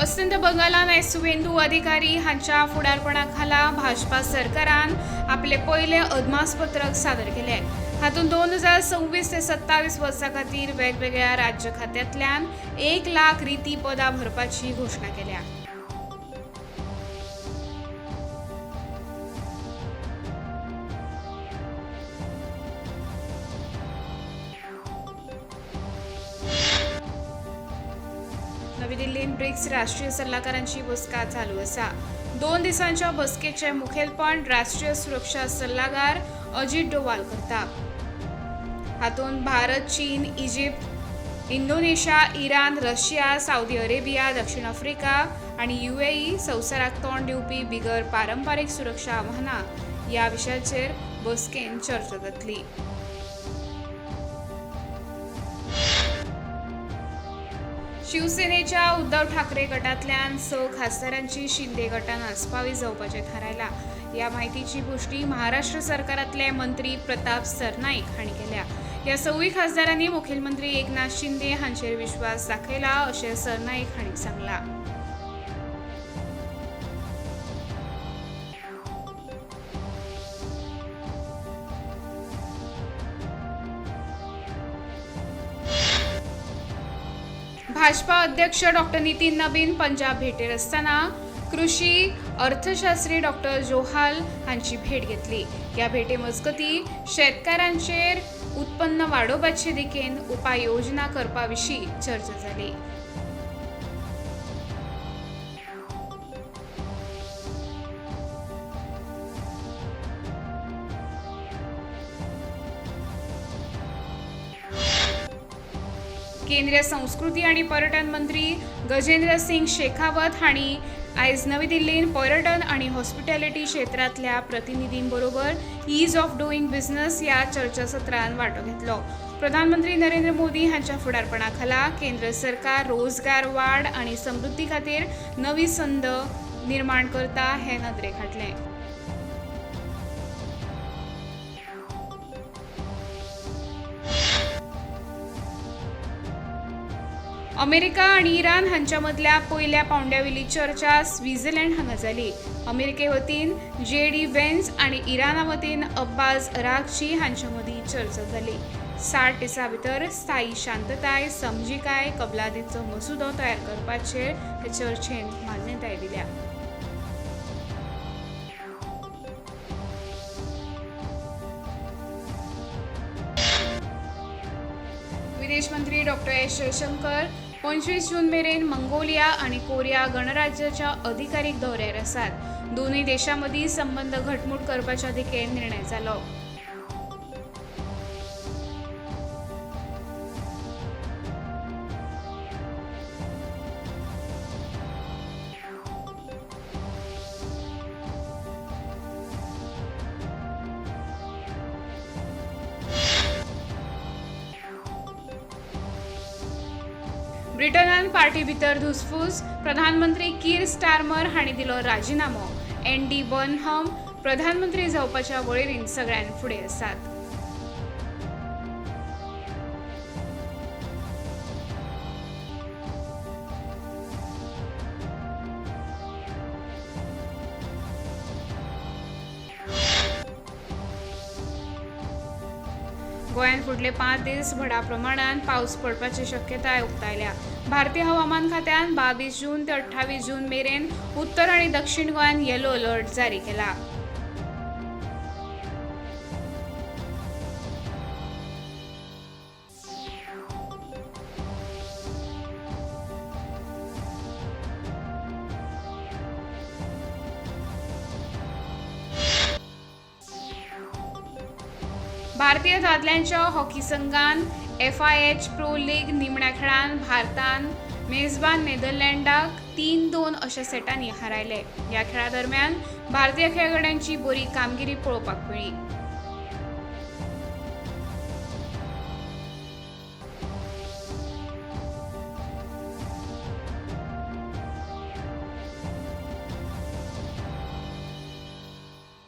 अस्तंत बंगालान आयज सुवेंदू अधिकारी हांच्या फुडारपणा खाला भाजपा सरकारान आपले पयले अदमासपत्रक सादर केले. हातूंत 2026 ते 27 वर्सां खातीर वेगवेगळ्या राज्य खात्यांतल्यान 1 लाख रिती पदां भरपाची घोशणा केल्या. नवी दिल्लीत ब्रिक्स राष्ट्रीय सल्लागारांची बसका चालू आसा. 2 दिसांच्या बसकेचे मुखेलपण राष्ट्रीय सुरक्षा सल्लागार अजित डोवाल करता. हातूंत भारत, चीन, Egypt, Indonesia, Iran, Russia, Saudi Arabia, दक्षिण आफ्रिका आनी UAE संवसाराक तोंड दिवपी बिगर पारंपारीक सुरक्षा आव्हानां ह्या विशयाचेर बसकेन चर्चा जातली. शिवसेनेच्या उद्धव ठाकरे गटांतल्यान 6 खासदारांची शिंदे गटान आस्पावी जावपाचें थारायलां. ह्या माहितीची पुष्टी महाराष्ट्र सरकारांतले मंत्री प्रताप सरनाईक हांणी केल्या. ह्या 6 खासदारांनी मुखेलमंत्री एकनाथ शिंदे हांचेर विश्वास दाखयला अशें सरनाईक हांणी सांगलां. भाजपा अध्यक्ष डॉक्टर नितीन नबीन पंजाब भेटेर आसतना कृषी अर्थशास्त्री डॉक्टर जोहाल हांची भेट घेतली. ह्या भेटे मजगती शेतकारांचेर उत्पन्न वाडोवपाचे दिकेन उपाय योजना करपा विशीं चर्चा जाली. केंद्रीय संस्कृती आनी पर्यटन मंत्री गजेंद्र सिंग शेखावत हांणी आयज नवी दिल्लीन पर्यटन आनी हॉस्पिटॅलिटी क्षेत्रांतल्या प्रतिनिधीं बरोबर ईज ऑफ डुईंग बिझनस ह्या चर्चासत्रांत वांटो घेतलो. प्रधानमंत्री नरेंद्र मोदी हांच्या फुडारपणा खाला केंद्र सरकार रोजगार वाड आनी समृद्धी खातीर नवी संद निर्माण करता हें नदरेक हाडलें. अमेरिका आनी इराण हांच्या मदल्या पयल्या पावंड्यावेली चर्चा स्वित्झर्लंड हांगा जाली. अमेरिके वतीन जेडी वेन्स आनी इराणा वतीन अब्बास अराघची हांच्या मदीं चर्चा जाली. 60 दिसां भितर स्थायी शांतताय समजिकाय कबलातीचो मसुदो तयार करपाचेर हे चर्चेन मान्यताय दिल्या. विदेश मंत्री डॉक्टर एस जयशंकर 25 जून मेरेन मंगोलिया आनी कोरिया गणराज्याच्या अधिकारीक दौऱ्यार आसात. दोनूय देशां मदीं संबंद घटमूट करपाच्या दिकेन निर्णय जालो. ब्रिटनान पार्टी भितर धुसफूस, प्रधानमंत्री कीर स्टारमर हांणी दिलो राजिनामो. एंडी बर्नहम प्रधानमंत्री जावपाच्या वळेरीन सगळ्यां फुडें आसात. गोंयांत फुडले 5 दीस व्हडा प्रमाणात पावस पडपाची शक्यताय उक्तायल्या. भारतीय हवामान खात्यान 22 जून ते 28 जून मेरेन उत्तर आनी दक्षिण गोंयांत येलो अलर्ट जारी केला. भारतीय दादल्यांच्या हॉकी संघान FIH pro लीग निमण्या खेळान भारतान मेजबान नेदरलँडाक 3-2 अशा सेटांनी हारायले. ह्या खेळा दरम्यान भारतीय खेळगड्यांची बरी कामगिरी पळोवपाक मेळ्ळी.